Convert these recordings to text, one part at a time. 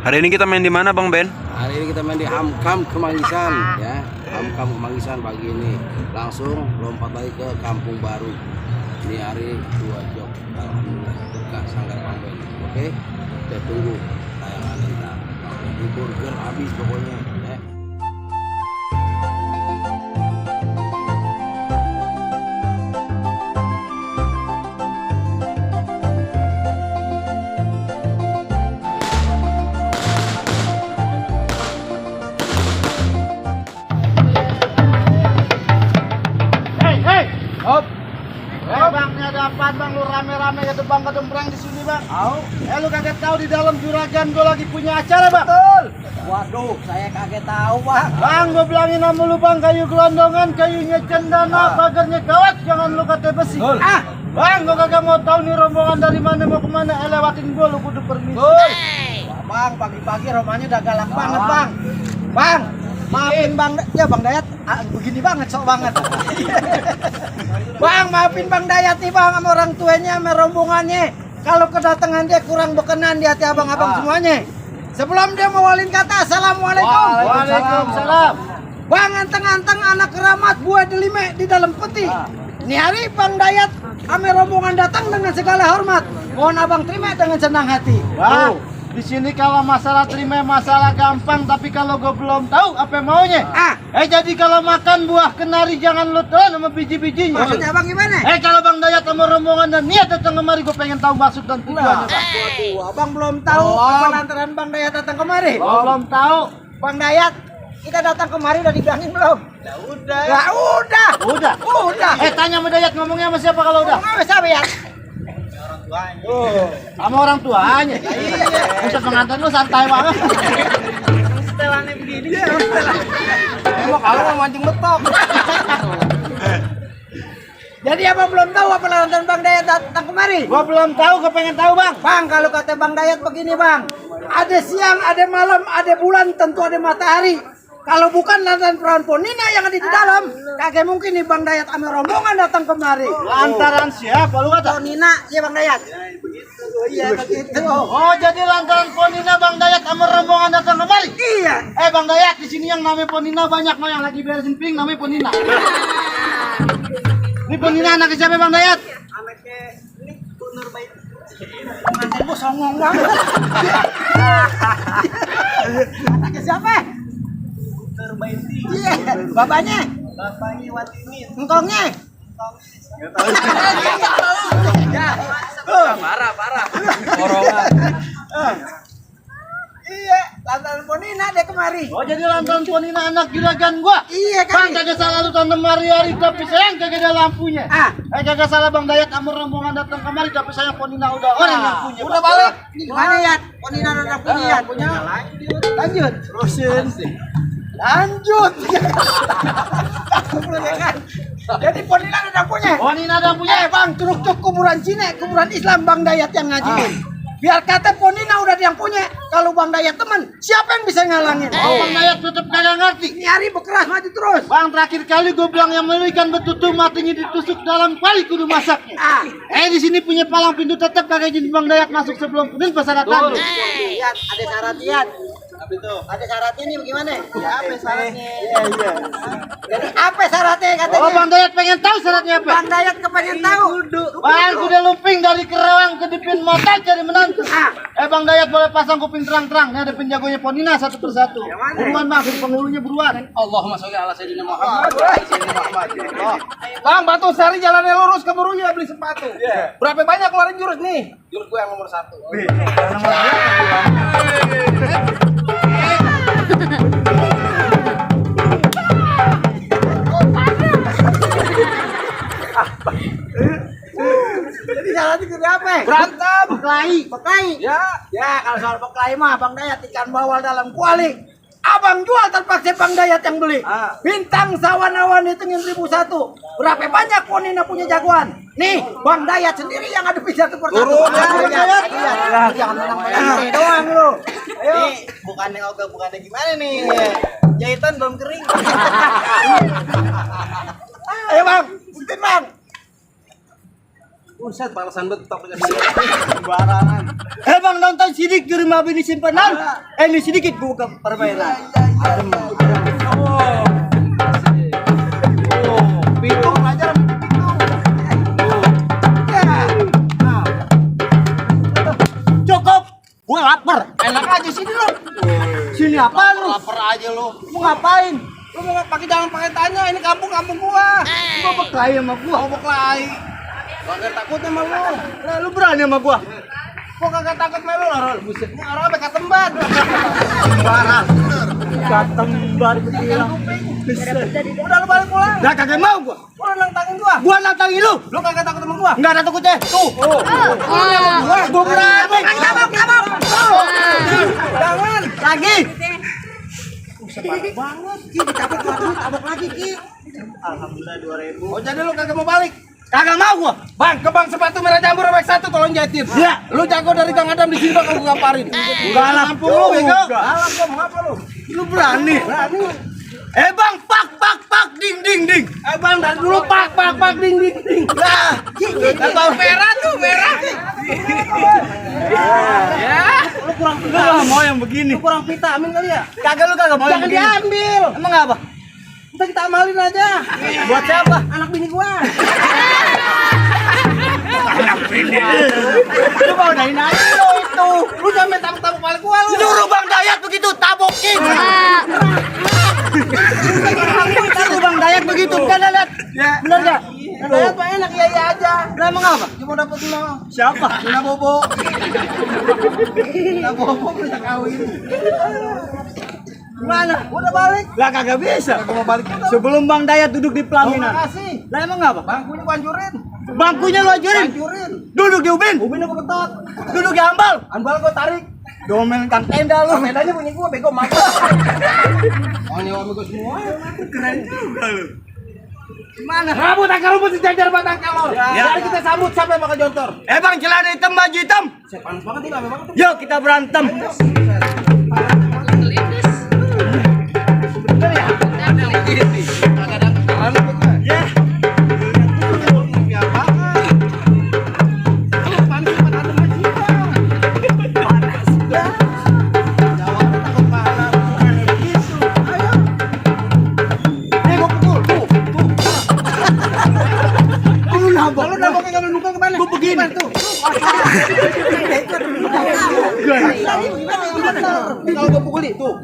Hari ini kita main di mana Bang Ben? Hari ini kita main di Hamkam Kemanggisan ya. Hamkam Kemanggisan pagi ini. Langsung lompat lagi ke Kampung Baru. Ini hari 2 Jok. Alhamdulillah berkah Sanggar Bang Ben. Oke. Kita tunggu tayangan kita. Di burger habis pokoknya ya. Bang, ini ada apaan bang? Lu rame-rame ke depan kedemprang di sini bang? Lu kaget tahu di dalam juragan gue lagi punya acara bang? Betul. Waduh, saya kaget tahu Bang. Bang, gue bilangin sama lu bang, kayu gelondongan, kayunya cendana, pagarnya gawat, jangan lu kata besi. Betul. Bang, gue kagak mau tahu nih rombongan dari mana mau kemana. Lewatin gue, lu kudu permisi. Wah, Bang, pagi-pagi romanya udah galak banget Bang. Bang, maafin Bang, ya Bang Dayat begini banget, sok banget. Bang, maafin Bang Dayat nih bang, sama orang tuanya, sama rombongannya. Kalau kedatangan dia kurang berkenan di hati abang-abang semuanya. Sebelum dia mewalin kata assalamualaikum. Waalaikumsalam. Bang, anteng-anteng anak keramat buah delime di dalam peti. Ini hari Bang Dayat sama rombongan datang dengan segala hormat. Mohon abang terima dengan senang hati. Bang, di sini kalau masalah terima masalah gampang, tapi kalau gue belum tahu apa maunya. Jadi kalau makan buah kenari jangan lu telan sama biji-bijinya. Maksudnya Bang gimana? Kalau Bang Dayat sama rombongan dan niat datang kemari, gue pengen tahu maksud dan tujuannya. Waduh, Abang belum tahu apa lantaran Bang Dayat datang kemari? Belum tahu. Bang Dayat, kita datang kemari udah dibilangin belum? Udah. Tanya sama Dayat ngomongnya sama siapa kalau udah? Ngomong sama siapa ya? Sama orang tuanya. Bisa pengantin lu santai banget. Setelannya begini. Emang kalau mau mancing betok. Jadi apa belum tahu apa lantaran Bang Dayat datang kemari? Gua belum tahu, gua pengen tahu bang. Bang, kalau kata Bang Dayat begini Bang, ada siang, ada malam, ada bulan, tentu ada matahari. Kalau bukan lantaran perawan Ponina yang ada di dalam, kagak mungkin nih Bang Dayat sama rombongan datang kemari. Lantaran siapa lu kata? Ponina, iya Bang Dayat. Iya begitu. Oh, jadi lantaran Ponina Bang Dayat sama rombongan datang kemari? Iya. Bang Dayat, di sini yang namanya Ponina banyak mau yang lagi beresin piring namanya Ponina. Ini Ponina anaknya siapa Bang Dayat? Anaknya ini Bu Nurbaiti. Mantan bos songong banget. Anaknya siapa? Nurbaiti. Iya, bapaknya? Bapaknya Watini. Engkongnya? Ya. Parah. Korongan. Iya, lantaran Ponina dia kemari. Oh, jadi lantaran Ponina anak juragan gua? Iya Bang, kan? kagak salah lu tanam hari-hari tapi sayang kagak ada lampunya. Kagak salah Bang Dayat sama rombongan datang kemari tapi sayang Ponina udah orang yang punya. Udah balik. Gimana ya? Ponina udah punya ya? Punya. Lanjut. Terusin. Lanjut. Jadi Ponina udah punya. Ponina udah punya. Bang, truk kuburan Cina, kuburan Islam Bang Dayat yang ngajiin. Biar kata Ponina udah yang punya. Kalau Bang Dayat teman, siapa yang bisa ngalangin? Oh, Bang Dayat tetep kagak ngerti. Ini hari berkeras maju terus. Bang, terakhir kali gue bilang yang melu ikan betutu matinya ditusuk dalam kuali kudu masaknya. Di sini punya palang pintu tetap kagak izin Bang Dayat masuk sebelum penuh persyaratan. Lihat, ada syarat lihat. Ada syaratnya nih bagaimana? Ya, apa syaratnya? Iya. Jadi apa syaratnya katanya? Oh, Bang Dayat pengen tahu syaratnya apa? Bang Dayat kepengen tahu. Bang, sudah lumping dari Kerawang ke Dipin motor jadi menantu. Bang Dayat boleh pasang kuping terang-terang. Ini ada penjagonya Ponina satu persatu. Buruan Bang, penghulunya buruan. Allahumma sholli ala sayyidina Muhammad. Bang, bantu cari jalannya lurus ke burunya beli sepatu. Berapa banyak keluarin jurus nih? Jurus gue yang nomor 1. Jadi syaratnya gede apa? Berantem, Beklai. Ya, kalau soal beklai mah Bang Dayat ikan bawal dalam kuali. Abang jual terpaksa Bang Dayat yang beli. Bintang sawan-awan hitungin 1001. Berapa banyak Ponina punya jagoan? Nih, Bang Dayat sendiri yang ada satu persatu. Bang Dayat. Jangan menang-menang doang lu. Ayo. Nih, bukannya ogah, bukannya gimana nih? Jahitan belum kering. Ayo Bang, buktiin Bang. Buset, balasan betok punya sini. Sembarangan. Bang nonton sidik di rumah bini simpanan. Ini sedikit buka permainan. Pitung aja pitung. Cukup. Gua lapar. Enak aja sini lo. Sini apa lu? Lapar aja lo. Mau ngapain? Lu mau pakai jangan pakai tanya, ini kampung gua. Gua berkelahi sama gua. Mau berkelahi. Kagak takut sama lu. Lah lu berani sama gua? Gua kagak takut sama lu, Rol. Buset, ini orang apa katembat. Barang. Katembat bilang. Udah lu balik pulang. Lah kagak mau gua. Lu nantangin gua. Gua nantangin lu. Lu kagak takut sama gua. Enggak ada takutnya. Tuh. Gua berani. Jangan. Lagi. Banget. Ki, dicabut tabok lagi, Ki. Alhamdulillah 2000. Oh, jadi lu kagak mau balik? Kagak mau gua. Bang, ke Bang Sepatu Merah Jamur Robek 1 tolong jahitin. Iya. Lu jago dari Kang Adam di sini Bang, aku gamparin. Enggak lah. Kampung lu, bego. Enggak. Alam gua mau apa lu? Lu berani. Berani. Bang, pak ding ding ding. Bang, dari dulu pak ding ding ding. Lah, Kalau merah tuh, merah. Ya. Lu kurang lu nggak mau yang begini. Lu kurang vitamin kali ya? Kagak lu kagak mau yang Jangan begini. diambil. Emang apa? Kita amalin aja. Buat siapa? Anak bini gua. Lu mau naik lu itu. Lu jangan main tabuk-tabuk balik gua lu. Suruh Bang Dayat begitu tabokin. Suruh Bang Dayat begitu. Kan lihat. Ya. Bener enggak? Saya tuh enak iya aja. Lah emang apa? Dia mau dapet lo. Siapa? Luna Bobo. Luna Bobo bisa kawin. Gimana? Udah balik. Lah kagak bisa. Aku mau balik udah. Sebelum Bang Dayat duduk di pelaminan. Makasih. Lah emang apa? Bangkunya gua hancurin. Bangkunya lu ajarin. Hancurin. Duduk di ubin. Ubinnya gua betot. Duduk di ambal. Ambal gua tarik. Domelin kang tenda lu. Medanya punya gua bego mata. Oh nyewa sama gua semua. Keren juga lu. Gimana? Rambut akar rumput sejajar batang kalor. Ya. Jadi kita sambut sampai makan jontor. Bang celana hitam baju hitam. Panas banget ini lama banget. Yuk kita berantem. Ya. Gua begini. Kalau gua pukuli tuh.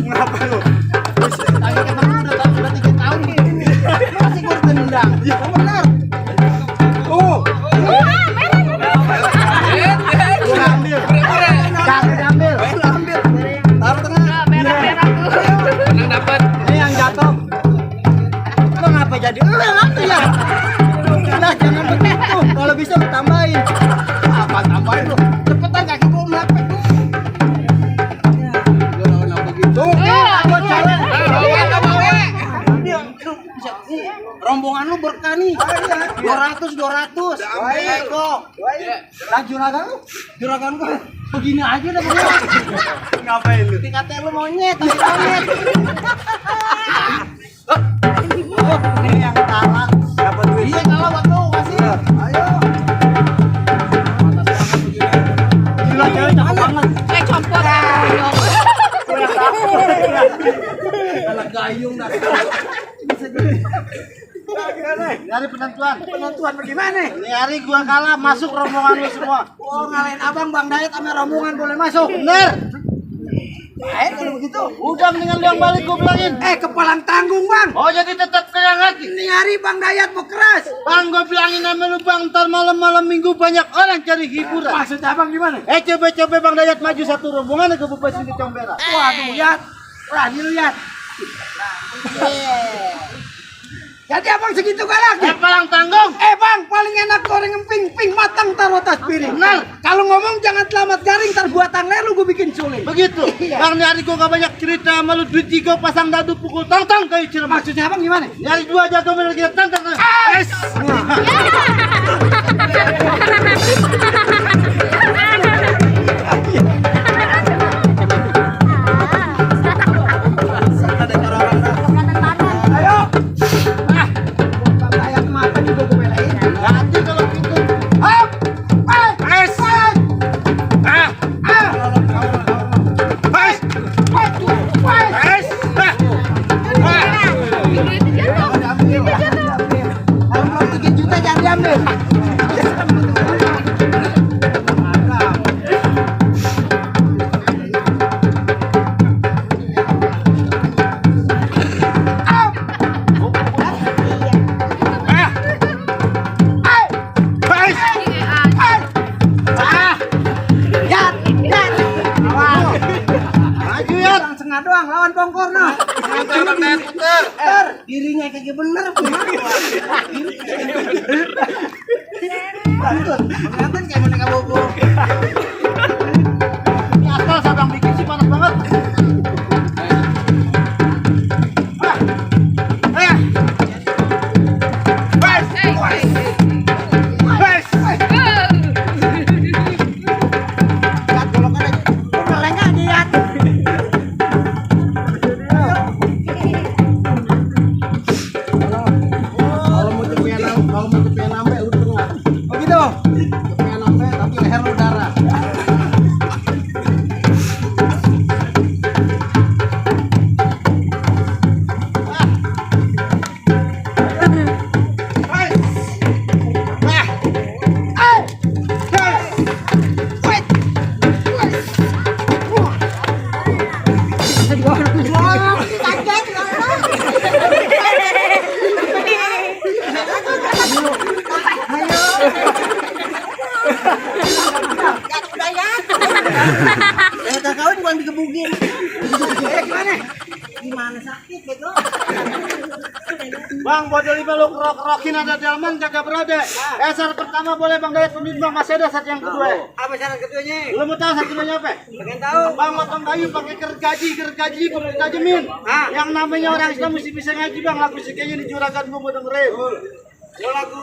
Ngapa lu? Tanya ke temen udah 3 tahun nih. Masih gua tendang. Ya benar. Tuh. Ambil. Jangan ambil. Ambil. Taruh tengah. Ini yang jatuh. Lu ngapa jadi? Lu yang ambil ya? Nah, jangan begitu. Kalau bisa lu tambahin. Apa tambahin lu? Cepetan kaki gua melapet tuh. Jangan begitu. Gua jalan. Rombongan lu berkah nih. 200. Eko. Lah juragan lu. Juragan gua begini aja dah begini. Ngapain lu? Dikata lu monyet, tapi monyet. Oh, ini yang kalah dapat duit. Iya kalau buat lu kasih. Ayo. Gila cewek cakep banget. Anak gayung dah. Dari penentuan. Penentuan bagaimana? Ini hari gua kalah masuk rombongan lu semua. Oh ngalahin abang Bang Dayat sama rombongan boleh masuk. Bener. Baik kalau begitu. Udah mendingan lu yang balik gua bilangin. Kepalang tanggung Bang. Oh jadi tetap kena hati. Ini hari Bang Dayat mau keras. Bang gua bilangin sama lu Bang, ntar malam-malam minggu banyak orang cari hiburan. Maksudnya Bang gimana? Coba-coba Bang Dayat maju satu rombongan ke Bupati di Combera. Waduh Yat. Berani lu Yat. Jadi abang segitu galaknya? Palang tanggung. Bang, paling enak goreng emping-ping matang taruh atas piring. Benar. Kalau ngomong jangan selamat garing, ntar buatan leru gue bikin suling. Begitu. Bang ini hari gua gak banyak cerita sama lu, duit 3 pasang dadu pukul tang-tang kayak Cirebon. Maksudnya abang gimana? Nyari 2 jago lagi tang-tang. Es. setengah doang lawan Pongkor nah. Ngantar Bang Dayat puter. Dirinya kagak bener. Pengantin kayak mana kabogo. Ini aspal sabang bikin sih panas banget. Kawin bukan digebugin. Gimana sakit bego? Bang, bodoh lima lu kerok-kerokin ada delman jaga berode. Syarat pertama boleh Bang Dayat pemimpin Bang, masih ada syarat yang kedua. Apa syarat keduanya? Lu mau tahu syarat keduanya apa? Pengen tahu. Bang motong kayu pakai gergaji min. Yang namanya orang Islam mesti bisa ngaji Bang, lagu sikenya di juragan gua mau dengerin. Yo lagu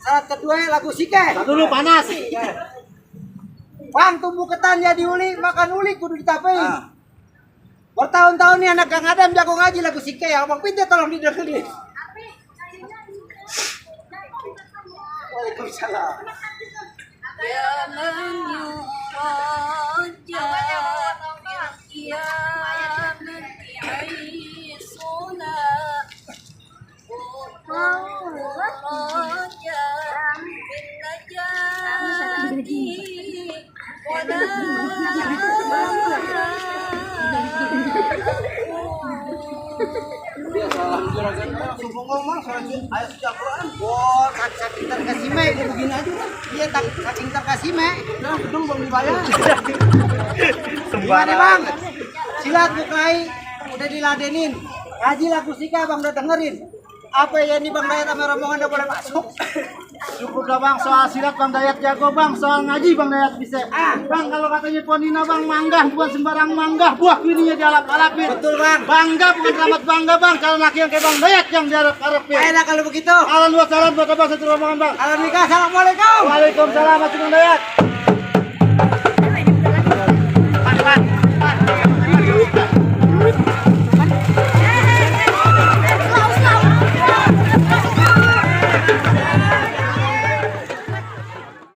syarat kedua lagu sike. Dulu panas. Bang, tumbuh ketan jadi uli, makan uli kudu ditapein. Bertahun-tahun nih anak Kang Adam jago ngaji lagu sike ya, Bang Pintu tolong didengerin. Waalaikumsalam. Ya menyuaraja ya mentiai suna raja bin najati wala Saking terkasih me, begini aja. Iya, saking terkasih me. Nah, gedung belum dibayar. Gimana Bang? Silat bukai, udah diladenin. Ngaji lagu sika Bang udah dengerin. Apa ya ini Bang Dayat sama rombongan udah boleh masuk? Cukup dah Bang, soal silat Bang Dayat jago Bang, soal ngaji Bang Dayat bisa. Bang, kalau katanya Ponina Bang manggah bukan sembarang manggah, buah bininya dialap-alapin. Betul Bang. Bangga bukan selamat bangga Bang, kalau laki yang kayak Bang Dayat yang diarep-arepin. Ayolah kalau begitu. Salam buat salam buat abang satu rombongan Bang. Alhamdulillah, assalamualaikum. Waalaikumsalam Bang Dayat.